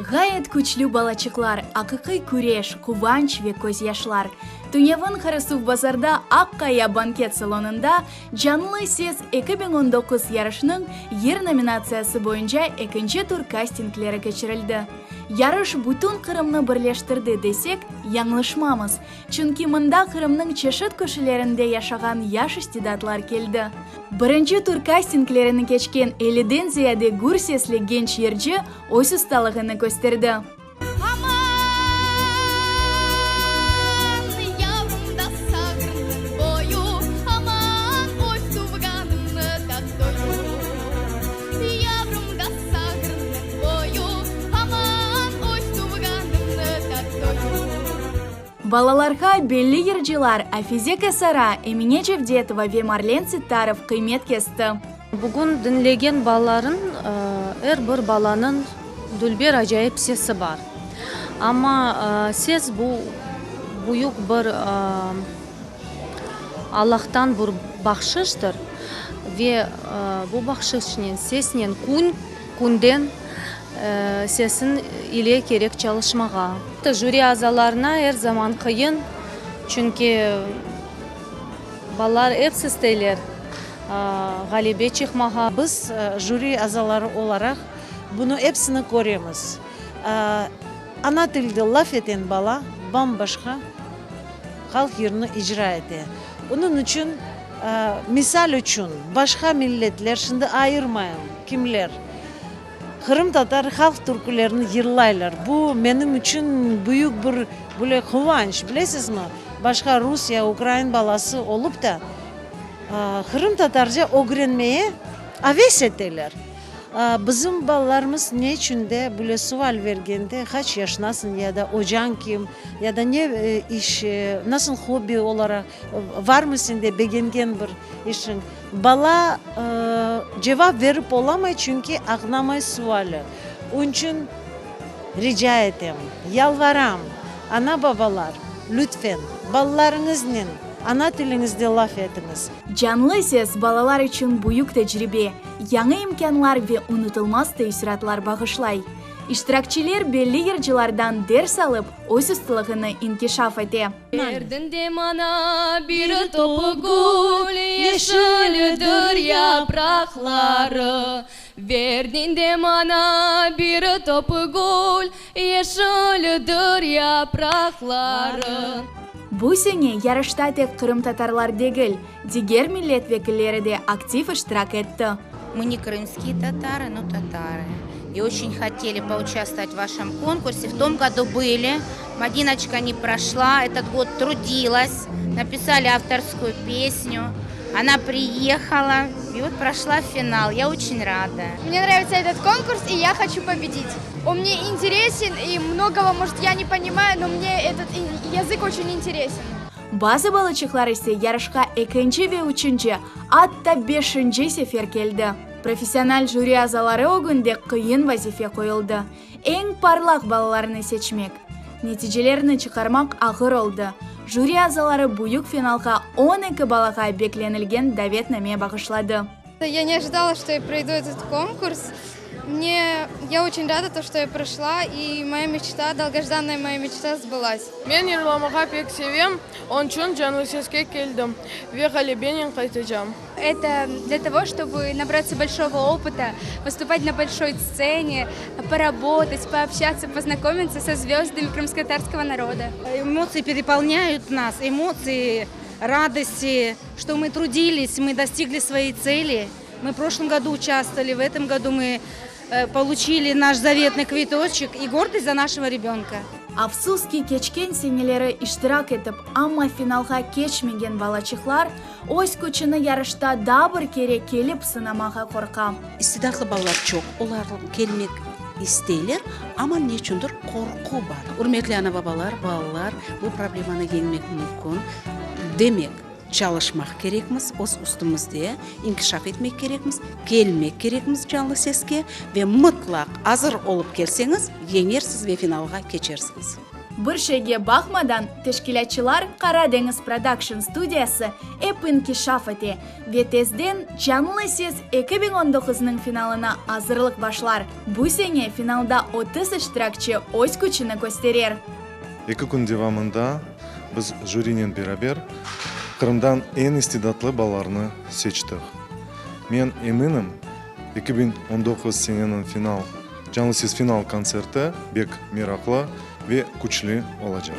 Ğayet küçlü balaçıqlar, aqiqiy küreş, quvanç ve közyaşlar. Tünevin Qarasuvbazarda Aq Qaya banket salonında Canlı ses 2019 yarışınıñ yır nominatsiyası boyunca ekinci tur kastingleri keçirildi. Yarış bütün Qırımnı birleştirdi desek, yañlışmamız, çünki mında Qırımnıñ çeşit köşelerinde yaşağan yaş istidatlar keldi. Birinci tur kastinglerini keçken elliden ziyade gür sesli genç yırcı öz ustalığını kösterdi. Aman, yavrum da Sağırnıñ boyu, Aman, öz tuvğanımnı da toyu. Yavrum da Sağırnıñ boyu, Aman, öz tuvğanımnı da toyu. Balalarğa belli yırcılar Afize Kasara, Emine Cevdetova ve Marlen Settarov qıymet kesti. Bugün diñlegen balaların, er bir balanıñ dülber acayip sesi bar. Amma ses bu büyük bir Allahtan bir bahşıştır ve bu bahşışnen, sesnen kün künden sesiñ ile kerek çalışmağa. Jüri azalarına er zaman qıyın, çünki balalar episi isteyler ğalebe çıqmağa. Biz jüri azaları olaraq bunı epsini köremiz. Ana tilde laf eten bala bam-başqa halq yırını icra ete. Onıñ içün, misal içün, başqa milletler, şimdi ayırmayım, kimler, qırımtatar halq türkülerini yırlaylar. Bu menim içün büyük bir böyle quvanç, bilesizmi, başqa rus ya ukrain balası olıp da, Qırımtatarca ögrenmeye aves eteler. Bizim balalarımız ne içün de böyle sual vergende, qaç yaşındasıñ ya da ocañ kim, ya da ne iş, nasıl hobbi olaraq, varmı sende begengen bir işiñ? Bala cevap berip olamay, çünki añlamay suali. Onıñ içün rica etem, yalvaram, ana-babalar, lütfen, balalarıñıznen Ana tiliñizde laf etiñiz. Canlı ses balalar içün büyük tecribe, yañı imkânlar ve unutılmaz teessüratlar bağışlay. İştirakçiler belli yırcılardan ders alıp, öz ustalığını inkişaf ete. Berdiñ de maña bir top gül, Yeşildir yapraqları. Berdiñ de maña bir top gül, Yeşildir yapraqları. Bu sene yarışta tek qırımtatarlar degil, diger millet vekilleri de aktiv iştirak etti. Мы не крымские татары, но татары. И очень хотели поучаствовать в вашем конкурсе. В том году были. Мадиночка не прошла. Этот год трудилась. Написали авторскую песню. Она приехала и вот прошла в финал. Я очень рада. Мне нравится этот конкурс, и я хочу победить. Он мне интересен, и многого, может, я не понимаю, но мне этот язык очень интересен. Bazı balaçıqlar ise yarışqa ekinci ve üçünci, atta beşinci sefer keldi. Professional jüri azaları ögünde qıyın vazife qoyuldı, eñ parlaq balalarnı seçmek. Neticelerni çıqarmaq ağır oldı. Jüri azaları büyük finalğa 12 balağa beklenilgen davetname bağışladı. Ya ne ojidala, çto ya proydu etot konkurs. Mne, ya oçen rada, to, çto ya proşla, i moya meçta, dolgojdannaya moya meçta sbılas. Men yırlamağa pek sevem, onçün Canlı seske keldim ve ğalebenen qaytacam. Eto dlâ togo, çtoby nabratsâ bolşogo opıta, vıstupat na bolşoy stsene, porabotat, poobşatsâ, poznakomitsâ so zvözdami krımskotatarskogo naroda. Emotsii perepolnyayut nas, emotsii radosti, çto mı trudilis, mı dostigli svoey tseli. Mı v proşlom godu uçastvovali, v etom godu mı poluçili naş zavetnıy kvetoçek i gordost za naşego rebönka. Afsus ki, keçken seneleri iştirak etip, amma finalğa keçmegen balaçıqlar öz küçüni yarışta daa bir kere kelip sınamağa qorqa. İstidatlı balalar çoq, olar kelmek isteyler, amma neçündir qorqu bar. Ürmetli ana-babalar, balalar, bu problemanı yeñmek mümkün, demek, Çalışmaq kerekmiz, öz üstümizde inkişaf etmek kerekmiz, kelmek kerekmiz canlı seske ve mıtlaq azır olıp kelseñiz, yeñersiz ve finalğa keçersiñiz. Bir şeyge baqmadan, teşkilâtçılar Qara deñiz prodakşn studiyası ep inkişaf ete ve tezden Canlı ses 2019nıñ finalına azırlıq başlar. Bu sene finalda 30 iştirakçi öz küçüni kösterer. Eki kün devamında biz jürinen beraber Qırımdan eñ istidatlı balalarnı seçtik. Men eminim, 2019 seneniñ final Canlı ses final kontserti bek meraqlı ve küçlü olacaq.